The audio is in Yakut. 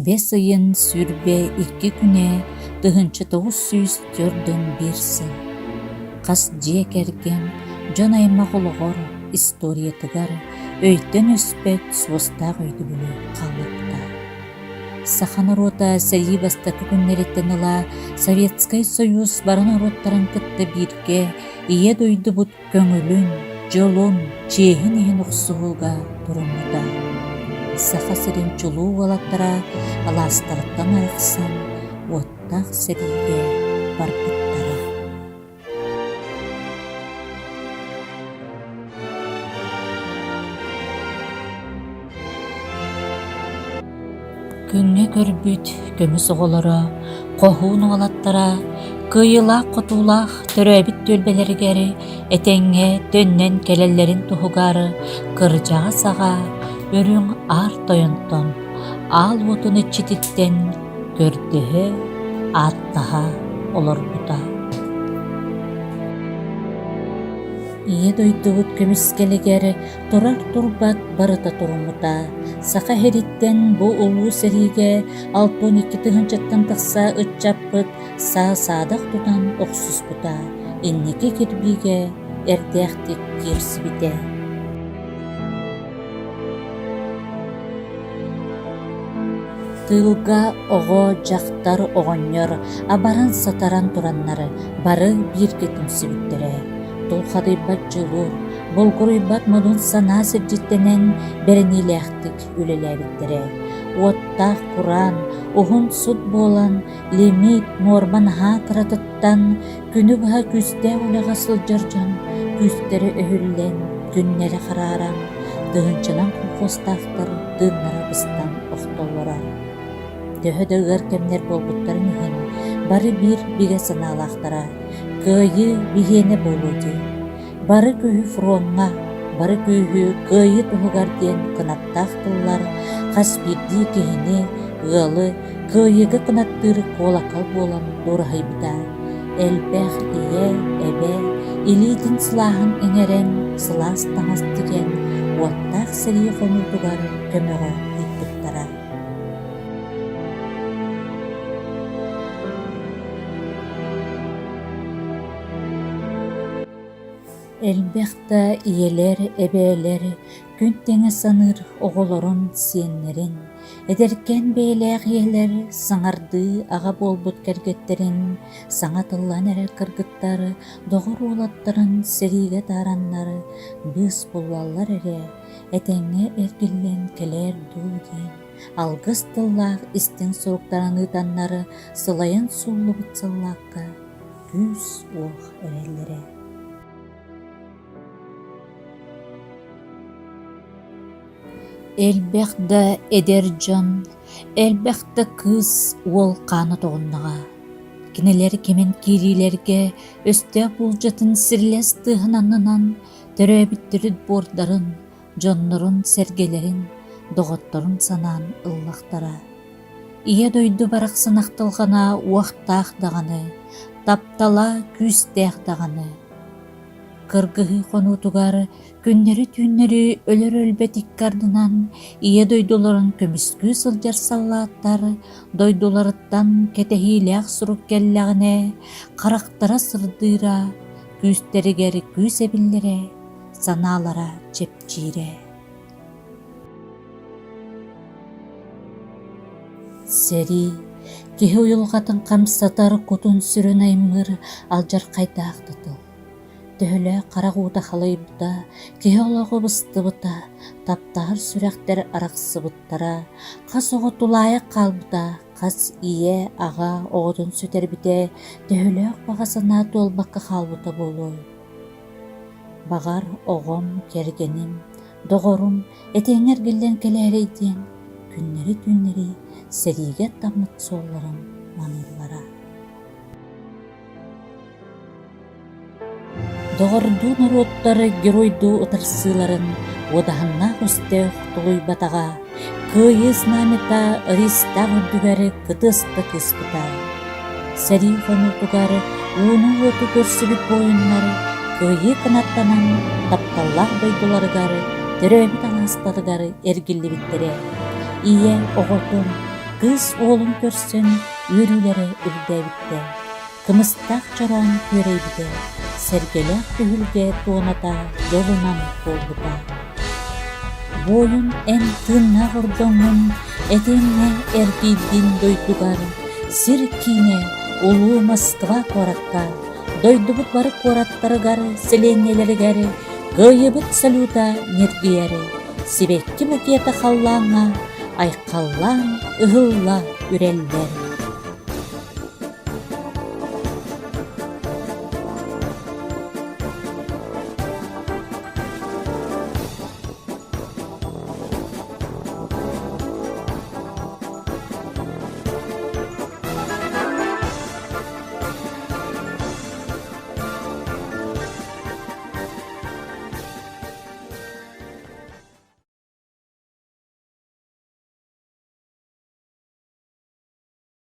Бэс ыйын 22 күнэ 1941 сыл. Хас дьиэ кэргэн, дьон-аймах олоҕор, историятыгар өйтөн өспөт суостаах өйдөбүлү хаалларбыта. Саха норуота сэрии бастакы күннэриттэн ыла Советскай Союз бары норуоттарын кытта бииргэ Ийэ дойдубут көҥүлүн, дьолун, чиэһин иһин охсуһууга туруммута. Саха сирин чулуу уолаттара алаастарыттан арахсан уоттаах сэриигэ барбыттара. Күҥҥэ көрбүт көмүс оҕолоро, хоһуун уолаттара кыайыылаах-хотуулаах төрөөбүт түөлбэлэригэр этэҥҥэ төннөн кэлэллэрин туһугар кырдьаҕас аҕа үрүҥ аар тойонтон, аал уотун иччититтэн көрдөһө, ааттаһа олорбута. Ийэ дойдубут көмүскэлигэр турар-турбат барыта туруммута. Саха сириттэн бу улуу сэриигэ 62 тыһыынчаттан тахса ыччаппыт саа-саадах тутан охсуспута, инники кирбиигэ эрдээхтик киирсибитэ. Тыылга оҕо, дьахтар, оҕонньор абаран-сатаран тураннар бары бииргэ түмсүбүттэрэ. Тулхадыйбат дьулуур, булгуруйбат модун санаа сирдьиттэнэн бэриниилээхтик үлэлээбиттэрэ. Уоттаах кураан, уһун сут буолан, лимиит, нуорма наһаа кыратыттан күнү быһа күүстээх үлэҕэ сылдьар дьон күүстэрэ өһүллэн, күннэрэ харааран, тыһыынчанан колхозтаахтар тыыннара быстан охтоллоро. Төһө да ыар кэмнэр буолбуттарын иһин, бары биир бигэ санаалаахтара: кыайыы биһиэнэ буолуо дии. Бары күүһү фроҥҥа, бары күүһү кыайыы туһугар диэн кынаттаах тыллар хас биирдии киһини, ыалы кыайыыга кынаттыыр куолакал буолан дуораһыйбыта. Элбэх ийэ, эбэ илиитин сылааһын иҥэрэн, сылаас таҥас тигэн, уоттаах сэрии хонуутугар көмөҕө ыыппыттара. Элбэх да ийэлэр, эбээлэр күн тэҥэ саныыр оҕолорун, сиэннэрин, эдэркээн бэйэлээх ийэлэр саҥардыы аҕа буолбут кэргэттэрин, саҥа тыллаан эрэр кыргыттар доҕор уолаттарын сэриигэ таараннар быыс буллаллар эрэ, этэҥҥэ эргиллэн кэлээр дуу диэн алгыс тыллаах истиҥ суруктарын ыытаннар сылайан сууллубут саллаакка күүс-уох эрэллэрэ. Элбэх да эдэр дьон, элбэх да кыыс уол хаана тоҕуннаҕа. Кинилэр кимэн киириилэргэ өстөөх буулдьатын сирилэс тыаһын аннынан төрөөбүт төрүт буордарын, дьоннорун-сэргэлэрин, доҕотторун санаан ыллахтара. Ийэ дойду барахсан ахтылҕана уохтаах даҕаны, таптала күүстээх даҕаны. Кыргыһыы хонуутугар күннэри-түүннэри өлөр-өлбөт икки ардынан Ийэ дойдуларын көмүскүү сылдьар саллааттар дойдуларыттан кэтэһиилээх сурук кэллэҕинэ, харахтара сырдыыра, күүстэригэр күүс эбиллэрэ, санаалара чэпчиирэ. Сэрии киһи уйулҕатын хамсатар, кутун-сүрүн аймыыр алдьархайдаах да тыл. Төһөлөөх харах уута халыйбыта, киһи олоҕо быстыбыта, таптаһар сүрэхтэр арахсыбыттара, хас оҕо тулаайах хаалбыта, хас ийэ, аҕа оҕотун сүтэрбитэ, төһөлөөх баҕа санаа туолбакка хаалбыта буолуой? Баҕар, оҕом, кэргэним, доҕорум этэҥҥэ эргиллэн кэлээрэй диэн күннэри-түүннэри сэриигэ аттаммыт суолларын маныыллара. Доҕордуу норуоттар геройдуу утарсыыларын уодаһыннаах өстөөх тулуйбатаҕа, Кыайыы знамята Ристаах үрдүгэр кытыаста кыыспыта. Сэрии хонуутугар ууну-уоту көрсүбүт буойуннар кыайыы кынаттанан тапталлаах дойдуларыгар, төрөөбүт алаастарыгар эргиллибиттэрэ. Ийэ оҕотун, Кыыс уолун көрсөн үөрүүлэрэ үрдээбиттэ, кымыстаах чороон күөрэйбитэ, сэргэлээх түһүлгэ туоната дьолунан туолбута. Буойун эн тыыннаах ордоҥҥун этэҥҥэ эргийдин дойдугар, сир киинэ улуу Москва куоракка, дойдубут бары куораттарыгар, сэлиэнньэлэригэр Кыайыыбыт салюта ньиргийэр, сибэкки букета халлааҥҥа айхаллаан ыһылла үрэллэр.